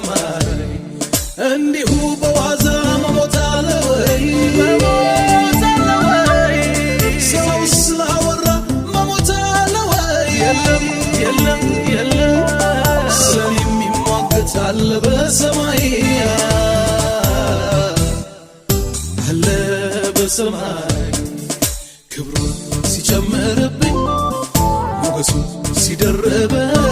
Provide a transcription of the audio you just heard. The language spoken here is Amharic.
በሰማይ። እንዲሁ በዋዛ መሞት አለ ወይ? መሞት አለ ወይ? ሰው ስላወራ መሞት አለ ወይ? የለም፣ የለም፣ የለም። ስለኔ የሚሟገት አለ በሰማይ፣ አለ በሰማይ። ክብሩን ሲጨምርብኝ፣ ሞገሱን ሲደርብብኝ።